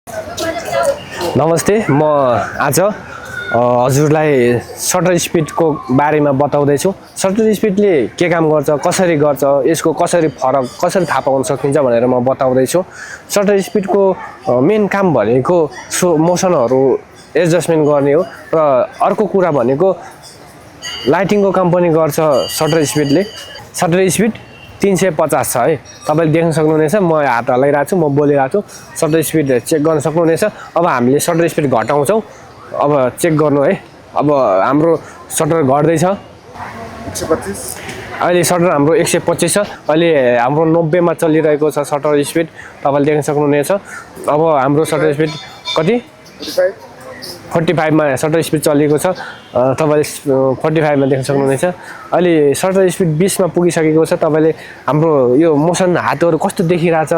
नमस्ते म आज हजुरलाई सटर स्पिडको बारेमा बताउँदैछु। सटर स्पिडले के काम गर्छ, कसरी गर्छ, यसको कसरी थाहा पाउन सकिन्छ भनेर म बताउँदैछु। सटर स्पिडको मेन काम भनेको मोसनहरू एडजस्टमेन्ट गर्ने हो र अर्को कुरा भनेको लाइटिङको काम पनि गर्छ सटर स्पिडले। सटर स्पिड 350 छ है, तपाईले देख्न सक्नुहुनेछ। म हात हल्लाइरहेको छु, म बोलिरहेको छु, सटर स्पिड चेक गर्न सक्नुहुनेछ। अब हामीले सटर स्पिड घटाउँछौँ, अब चेक गर्नु है। अब हाम्रो सटर घट्दैछ, 125 अहिले सटर हाम्रो 125 छ। अहिले हाम्रो 90 मा चलिरहेको छ सटर स्पिड, तपाईले देख्न सक्नुहुनेछ। अब हाम्रो सटर स्पिड कति 45 मा सटर स्पिड चलेको छ, तपाईले 45 मा देख्न सक्नुहुनेछ। अहिले सटर स्पिड 20 मा पुगिसकेको छ। तपाईले हाम्रो यो मोसन हातहरू कस्तो देखिरहेछ,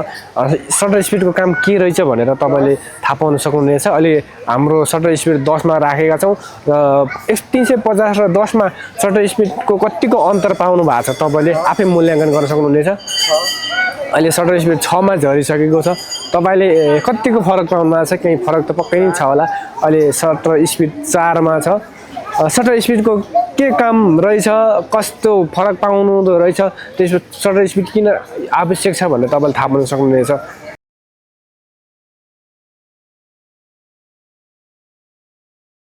सटर स्पिडको काम के रहेछ भनेर तपाईले थाहा पाउन सक्नुहुनेछ। अहिले हाम्रो सटर स्पिड 10 मा राखेका छौँ र 350 र 10 मा सटर स्पिडको कतिको अन्तर पाउनु भएको छ तपाईले आफै मूल्याङ्कन गर्न सक्नुहुनेछ। अहिले सटर स्पिड 6 मा झरिसकेको छ, तपाईले कतिको फरक पाउनु भएको छ, केही फरक त पक्कै नै छ होला। अहिले सटर स्पिड 4 मा छ। सटर स्पिडको के काम रहेछ, कस्तो फरक पाउनु रहेछ, त्यसको सटर स्पिड किन आवश्यक छ भनेर तपाईले थाहा पाउन सक्नुहुनेछ।